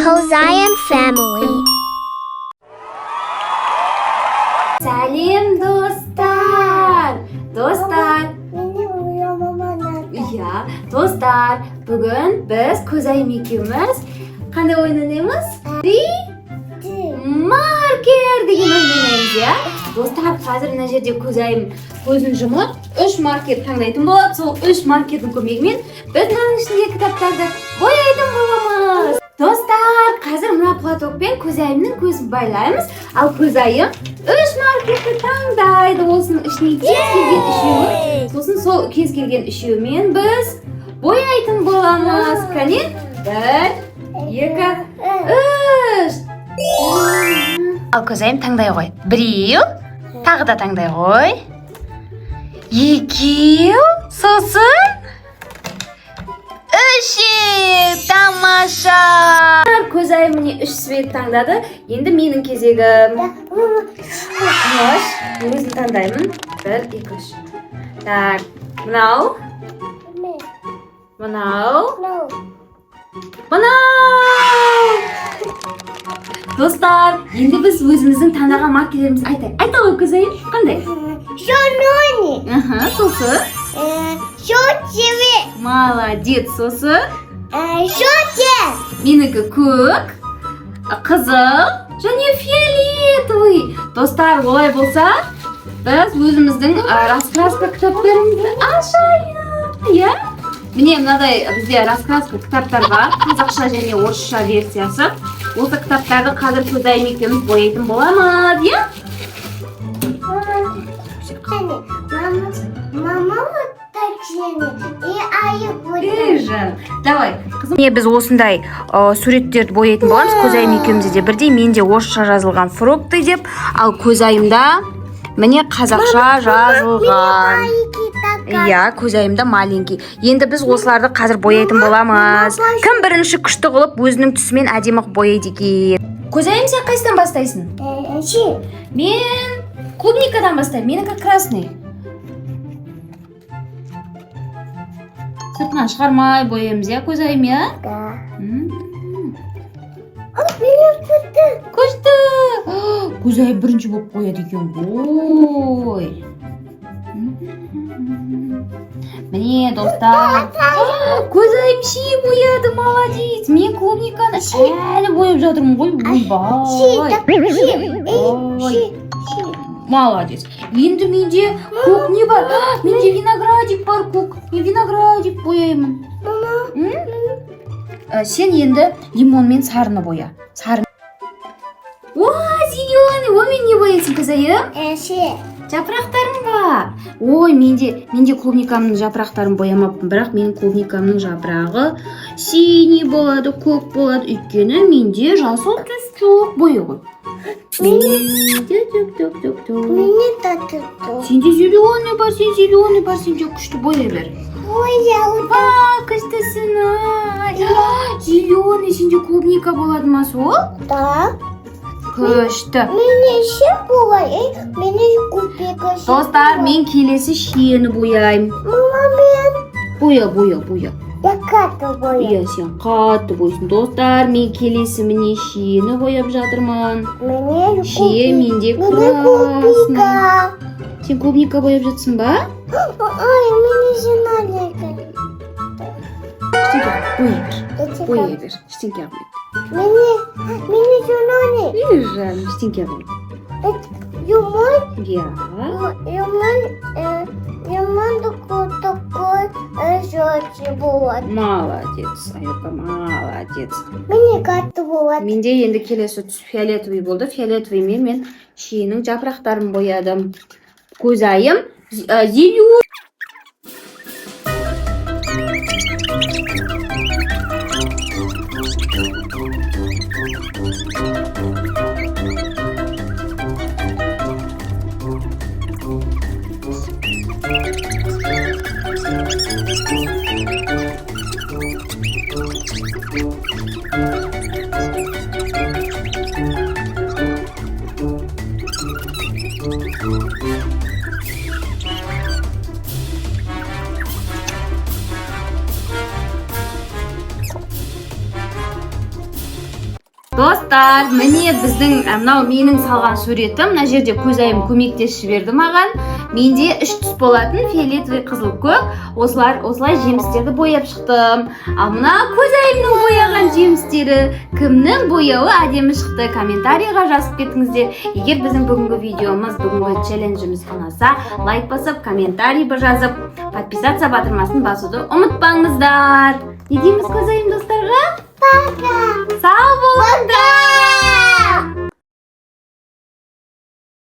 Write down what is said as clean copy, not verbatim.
Kozayan family. Сәлем, достар! Достар, Мені uyumamam. Иә, достар, бүгін біз Көзайым екеуміз қандай ойын ойнаймыз? Три маркер деген ойын ойнаймыз, иә? Достар, қазір мына жерде Көзайым көзін жұмып, үш маркер таңдайтын болады. Сол үш маркердің көмегімен біз мынаның ішіндегі кітаптарды бояйтын боламыз. Достар, қазір мына платокпен Көзайымның көзін байлаймыз, ал Көзайым үш маркерді таңдайды. Осының ішіне кез келген үшеуін, сосын сол кез келген үшеуімен біз бояйтын боламыз. Кәне, бір, екі, үш. Ал Көзайым, таңдай ғой. Біреу, тағы да таңдай ғой. Екеу, сосын үшеу. Тамаша! Көзайым міне үш цвет таңдады. Енді менің кезегім. Қош, мен өзім таңдаймын. Бір, екі, үш. Так, мынау, мынау, мынау. Достар, енді біз өзіміздің таңдаған маркерлерімізді айтайық. Айта ғой, Көзайым, қандай? Зеленый. Аха, сосын? Желтый. Молодец, сосын? Желтый. Менікі көк, қызыл және фиолетовый. Достар, олай болса, біз өзіміздің раскраска кітаптарымызды ашайық, иә? Міне, мынадай бізде раскраска кітаптар бар, қазақша және орысша версиясы. Осы кітаптарды қазір Көзайым екеуміз бояйтын боламыз, иә? Мама, мама, вот так синий. И аю Ей, жаным, давай, қызым. Міне, біз осындай суреттерді бояйтын боламыз. Көзайым екеумізде де бірдей. Менде орысша жазылған «фрукты» деп, ал Көзайымда міне қазақша жазылған. Иә, Көзайымда маленький. Енді біз осыларды қазір бояйтын боламыз. Кім бірінші күшті қылып өзінің түсімен әдемі қылып бояйды екен? Көзайым, сен қайсыдан бастайсың? Мен клубникадан бастаймын. Менікі красный. Сыртынан шығармай бояймыз, иә, Көзайым, иә? Да. М. Күшті! Көзайым бірінші болып қояды екен ғой. Міне, достар, Көзайым шие бояды, молодец. Мен клубниканы әлі бояп жатырмын ғой. Ойбай! Ой. Молодец. Енді менде көк не бар? Менде виноградик бар көк. Мен виноградик бояймын. М? Сен енді лимон мен сарыны боя. Сары. О, зеленый. О, мен не бояйсың, Көзайым? Жапырақтарын ба? Ой, менде клубникамның жапырақтарын боямаппын, бірақ менің клубникамның жапырағы синий болады, көк болады, өйткені менде жасыл түс жоқ. Боя ғой. Түк, түк, түк, түк. Мені тату. Сенде зеленый бар, сен зеленый бар, сенде күшті, боя бер. Ой, я Ва, күштісің ай. Зеленый, сенде клубника болады ма сол? Да. Күшті. Мені ще була, і мені купіка. Достар, мен келесі шиені бояймын. Мама, мен. Боя, боя, боя. Я қатты бояймын. Иә, сен қатты бойсың. Достар, мен келесі міне шиені бояп жатырмын. Мені Шие менде Мені красный. купіка. Сен клубника бояп жатсың ба? Ай, мені зеленый. Ештеңке бояй бер. Бояй бер. Ештеңке қылмайды. Мені зеленый. Ей, жаным, ештеңке қылмайды. Юмон, Иә. юмон, юмон такой, такой желтый болады. Молодец, Аюка, молодец. Мені қатты болады. Менде енді келесі түс фиолетовый болды. Фиолетовыймен мен шиенің жапырақтарын боядым. Көзайым зеленый. Достар, міне, біздің мынау менің салған суретім. Мына жерде Көзайым көмектесіп жіберді маған. Менде үш түс болатын: фиолетовый, қызыл, көк. Осылар, осылай жемістерді бояп шықтым. Ал мына Көзайымның бояған жемістері. Кімнің бояуы әдемі шықты, комментарийға жазып кетіңіздер. Егер біздің бүгінгі видеомыз, бүгінгі челленджіміз ұнаса, лайк басып, комментарий жазып, подписаться батырмасын басуды ұмытпаңыздар. Не дейміз, Көзайым, достарға? Пока. Сау болыңдар.